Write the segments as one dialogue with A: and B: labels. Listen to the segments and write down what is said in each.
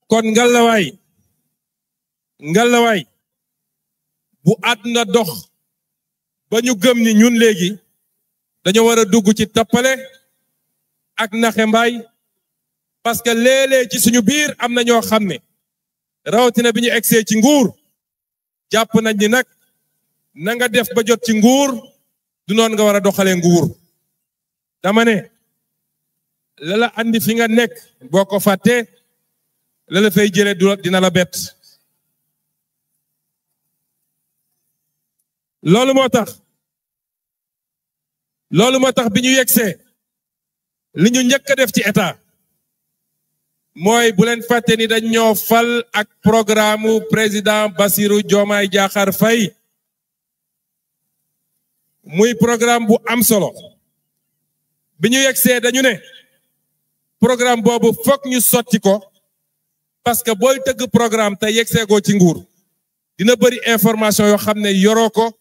A: kon ngalawaay bu àdduna dox ba ñu gëm ni ñun léegi dañoo war a dugg ci tappale ak naxe mbaay parce que léeg-léeg ci suñu biir am na ñoo xam ne rawatina bi ñu egsee ci nguur jàpp nañ ni nag na nga def ba jot ci nguur du noon nga war a doxalee nguur dama ne la andi fi nga nekk boo ko fàttee la fay jëlee du dina la bett loolu moo tax bi ñu yegsee li ñu njëkk a def ci état mooy bu leen fàtte ni dañ ñoo fal ak programme président Bassirou Diomaye Diakhar Faye muy programme bu am solo bi ñu yegsee dañu ne programme boobu fokk ñu sotti ko parce que booy tëgg programme te yegsee goo ci nguur dina bëri information yoo xam ne yoroo ko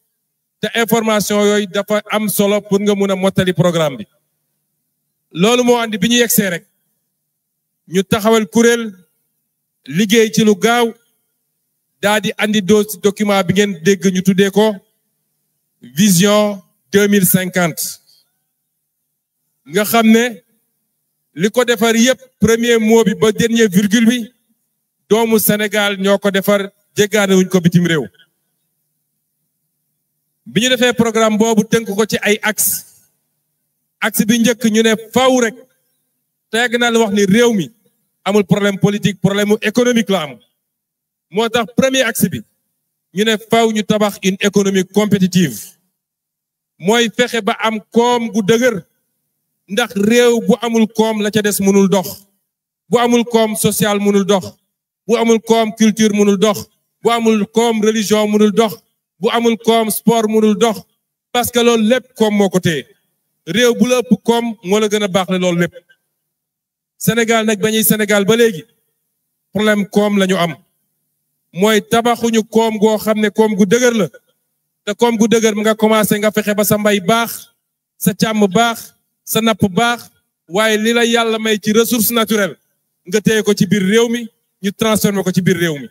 A: te information yooyu dafa am solo pour nga mun a mottali programme bi loolu moo andi bi ñu yegsee rek ñu taxawal kuréel liggéey ci lu gaaw daa di andi document bi ngeen dégg ñu tuddee ko vision 2050 nga xam ne li ko defar yépp premier mot bi ba dernier virgule bi doomu Sénégal ñoo ko defar jéggaane wuñ ko bitim réew bi ñu defee programme boobu tënk ko ci ay axe bi njëkk ñu ne faw rek te yàgg naa la wax ni réew mi amul problème politique problème économique la am moo tax premier axe bi ñu ne faw ñu tabax une économie compétitive mooy fexe ba am koom gu dëgër ndax réew bu amul koom la ca des mënul dox bu amul koom social mënul dox bu amul koom culture mënul dox bu amul koom religion mënul dox bu amul koom sport mënul dox parce que loolu lépp koom moo ko téye réew bu la ëpp koom moo la gën a baax le loolu lépp Sénégal nag bañuy Sénégal ba léegi problème koom la ñu am mooy tabaxuñu koom goo xam ne koom gu dëgër la te koom gu dëgër mu nga commencé nga fexe ba sa mbay baax sa càmm baax sa napp baax waaye li la yàlla may ci ressource naturelle nga téye ko ci biir réew mi ñu transformé ko ci biir réew mi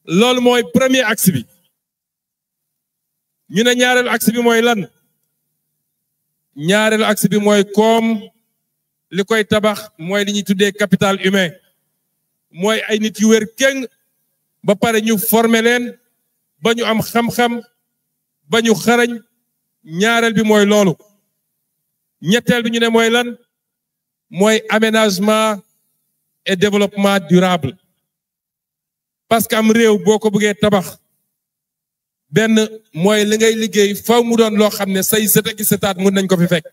A: loolu mooy premier axe bi ñu ne ñaareelu axe bi mooy lan ñaareelu axe bi mooy koom li koy tabax mooy li ñuy tuddee capital humain mooy ay nit yu wér kéng ba pare ñu former leen ba ñu am xam-xam ba ñu xarañ ñaareel bi mooy loolu ñetteel bi ñu ne mooy lan mooy aménagement et développement durable parce que am réew boo ko bëggee tabax benn mooy li ngay liggéey faw mu doon loo xam ne say sët ak sëtaat mun nañ ko fi fekk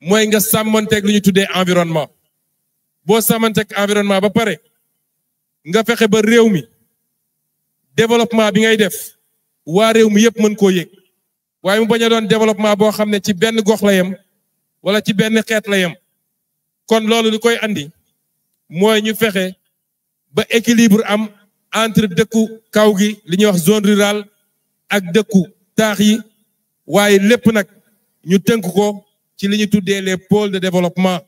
A: mooy nga sàmmanteeg lu ñu tuddee environnement boo sàmmanteeg environnement ba pare nga fexe ba réew mi développement bi ngay def waa réew mi yépp mën koo yëg waaye mu bañ a doon développement boo xam ne ci benn gox la yem wala ci benn xeet la yem kon loolu li koy andi mooy ñu fexe ba équilibre am entre dëkku kaw gi li ñuy wax zone rurale ak dëkku taax yi waaye lépp nag ñu tënk ko ci li ñu tuddee les pôles de développement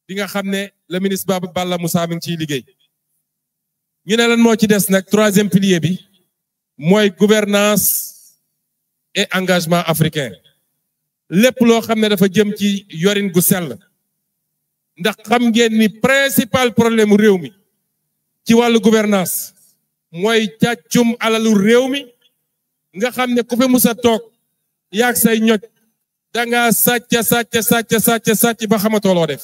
A: bi nga xam ne le ministre Balla Moussa mi ngi ciy liggéey ñu ne lan moo ci des nag troisième pilier bi mooy gouvernance et engagement africain lépp loo xam ne dafa jëm ci yorin gu sell ndax xam ngeen ni principal problème réew mi ci wàllu gouvernance mooy càccum alalu réew mi nga xam ne ku fi musa toog yaag say ñoj danga sàcc ba xamatoo loo def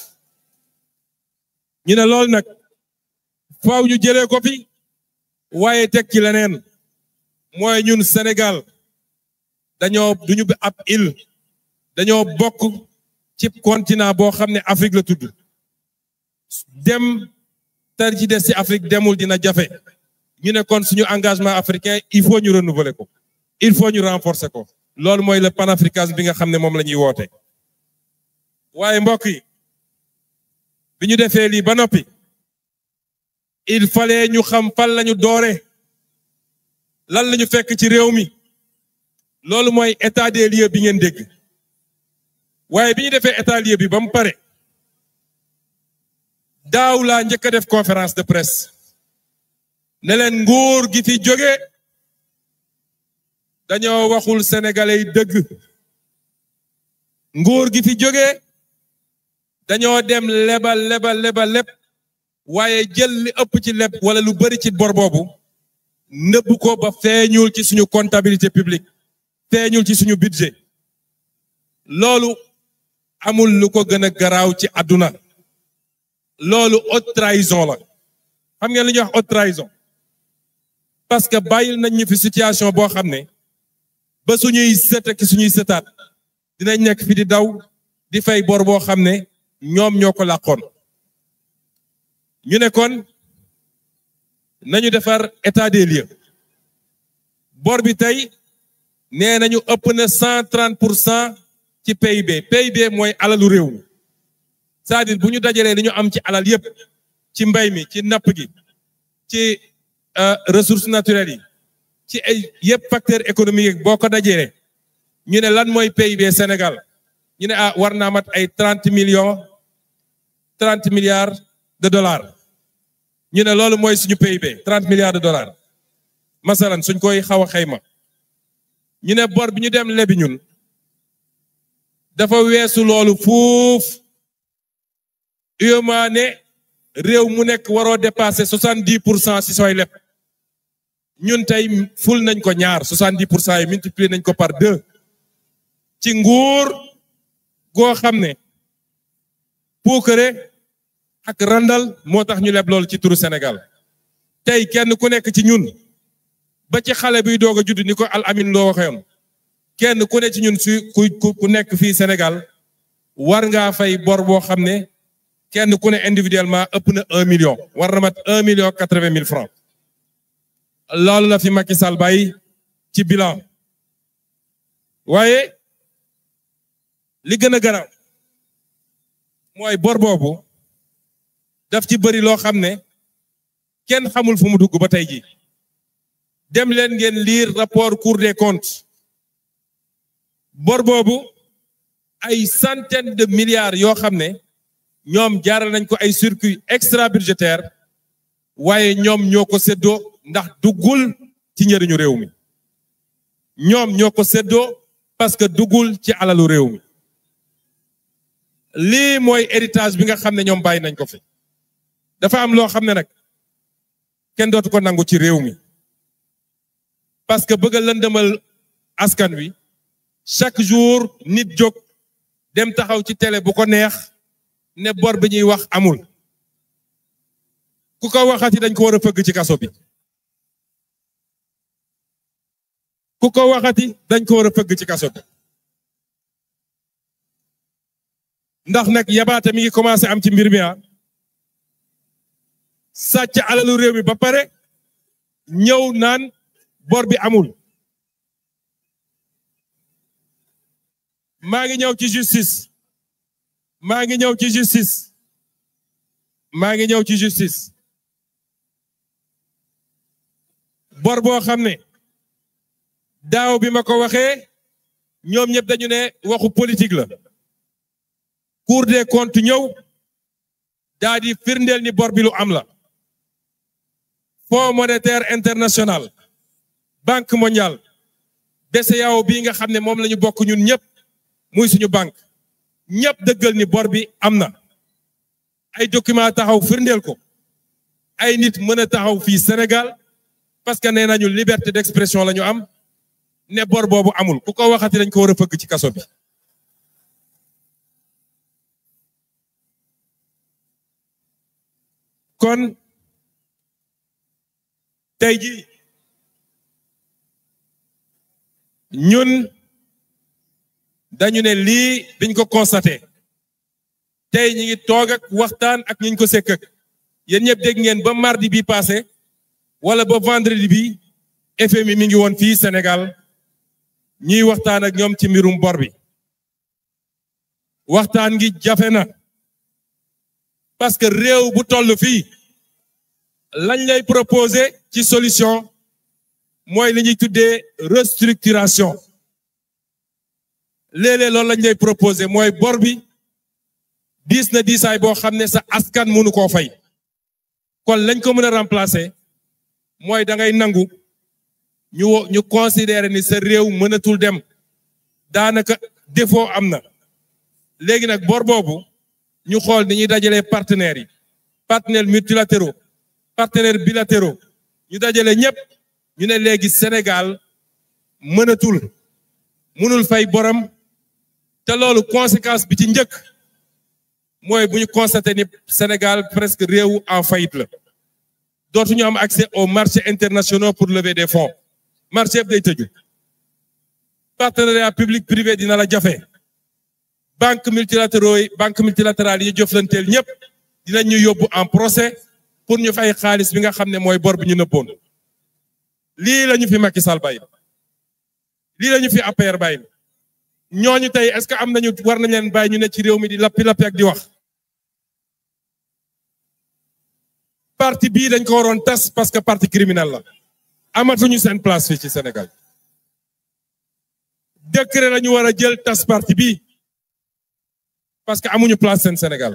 A: ñu ne loolu nag faaw ñu jëlee ko fi waaye teg ci leneen mooy ñun Sénégal duñu ab île dañoo bokk ci continent boo xam ne Afrique la tudd dem tar ci des ci Afrique demul dina jafe ñu ne kon suñu engagement africain il faut ñu renouveler ko il faut ñu renforcer ko loolu mooy le panafricanisme bi nga xam ne moom la ñuy woote waaye mbokk yi bi ñu defee lii ba noppi il fallait ñu xam fan lañu doore lan lañu fekk ci réew mi loolu mooy état des lieux bi ngeen dégg waaye bi ñu defee état lieu bi ba mu pare daaw laa njëkk a def conférence de presse ne leen nguur gi fi jóge dañoo waxul sénégalais yi dëgg nguur gi fi jóge dañoo dem lebal waaye jël li ëpp ci leb wala lu bari ci bor boobu nëbb ko ba feeñul ci suñu comptabilité publique feeñul ci suñu budget loolu amul lu ko gën a garaaw ci àdduna loolu haute trahison la xam ngeen li ñuy wax haute trahison parce que bàyyil nañ ñu fi situation boo xam ne ba suñuy sët ak suñuy sëtaat dinañ nekk fi di daw di fay bor boo xam ne ñoom ñoo ko làqoon ñu ne kon nañu defar état des lieux bor bi tey nee nañu ëpp na 130% ci PIB mooy alalu réew mi c'est-à-dire bu ñu dajalee li ñu am ci alal yépp ci mbay mi ci napp gi ci ressources naturelles yi ci ay yépp facteur économique boo ko dajalee ñu ne lan mooy PIB Sénégal ñu ne war naa mat ay 30 milliards de dollars ñu ne loolu mooy suñu PIB 30 milliards de dollars masalan suñ koy xaw a xayma ñu ne bor bi ñu dem lebi ñun dafa weesu loolu fuuf UEMOA ne réew mu nekk waroo dépasser 70% si sooy leb ñun tey ful nañ ko ñaar 70% yi multiplier nañ ko par 2 ci nguur goo xam ne puukare ak randal moo tax ñu leb loolu ci turu Sénégal tey kenn ku nekk ci ñun ba ci xale biy doog a judd ni ko Al Amin loo waxeyoon kenn ku ne ci ñun ku nekk fii Sénégal war ngaa fay bor boo xam ne kenn ku ne individuellement ëpp na 1 million war na mat 1,80 million francs loolu la fi Macky Sall bàyyi ci bilan waaye li gën a garaaw mooy bor boobu daf ci bëri loo xam ne kenn xamul fu mu dugg ba tey ji dem leen ngeen lire rapport Cour des comptes bor boobu ay centaines de milliards yoo xam ne ñoom jaaral nañ ko ay circuit extra budgétaire waaye ñoom ñoo ko séddoo ndax duggul ci njëriñu réew mi ñoom ñoo ko séddoo parce que duggul ci alalu réew mi lii mooy héritage bi nga xam ne ñoom bàyyi nañ ko fi dafa am loo xam ne nag kenn dootu ko nangu ci réew mi parce que bëgg a lëndëmal askan wi chaque jour nit jóg dem taxaw ci télé bu ko neex ne bor bi ñuy wax amul ku ko waxati dañ ko war a fëgg ci kaso bi ku ko waxati dañ ko war a fëgg ci kaso bi ndax nag yabaate mi ngi commencé am ci mbir mi sàcc alalu réew mi ba pare ñëw naan bor bi amul maa ngi ñëw ci justice maa ngi ñëw ci justice bor boo xam ne daaw bi ma ko waxee ñoom ñëpp dañu ne waxu politique la Cour des comptes ñëw daa di firndeel ni bor bi lu am la Fonds monétaire international Banque mondiale BCEAO bii nga xam ne moom la ñu bokk ñun ñëpp muy suñu banque ñëpp dëggal ni bor bi am na ay document taxaw firndeel ko ay nit mën a taxaw fii Sénégal parce que nee nañu liberté d'expression la ñu am ne bor boobu amul ku ko waxati dañ ko war a fëgg ci kaso bi kon tey ji ñun dañu ne lii biñ ko constaté tey ñi ngi toog ak waxtaan ak ñiñ ko sekk ak yéen ñëpp dégg ngeen ba mardi bi passé wala ba vendredi bi FMI mi ngi woon fii Sénégal ñuy waxtaan ak ñoom ci mbirum bor bi waxtaan gi jafe na parce que réew bu toll fii lañ lay proposer ci solution mooy li ñuy tuddee restructuration léeg-léeg loolu lañ lay proposer mooy bor bi diis na diisaay boo xam ne sa askan mënu koo fay kon lañ ko mën a remplacer mooy da ngay nangu ñu considérer ni sa réew mënatul dem daanaka défaut am na léegi nag bor boobu ñu xool ni ñuy dajalee partenaires yi partenaires multilatéraux partenaires bilatéraux ñu dajale ñëpp ñu ne léegi Sénégal mënul fay borom te loolu conséquence bi ci njëkk mooy bu ñu constaté ni Sénégal presque réew en faillite la dootuñu am accès aux marchés internationaux pour lever des fonds marché yëpp day tëju partenariat public privé dina la jafe banque multilatérale yi ñu jëflanteel ñëpp dinañ ñu yóbbu en procès pour ñu fay xaalis bi nga xam ne mooy bor bi ñu nëbboon lii la ñu fi Macky Sall bàyyi lii la ñu fi APR bàyyi ñooñu tey est-ce que am nañu war nañ leen bàyyi ñu ne ci réew mi di lappi ak di wax parti bii dañ ko waroon tas parce que parti criminel la amatuñu seen place fii ci Sénégal décret la ñu war a jël tas parti bii parce que amuñu place seen Sénégal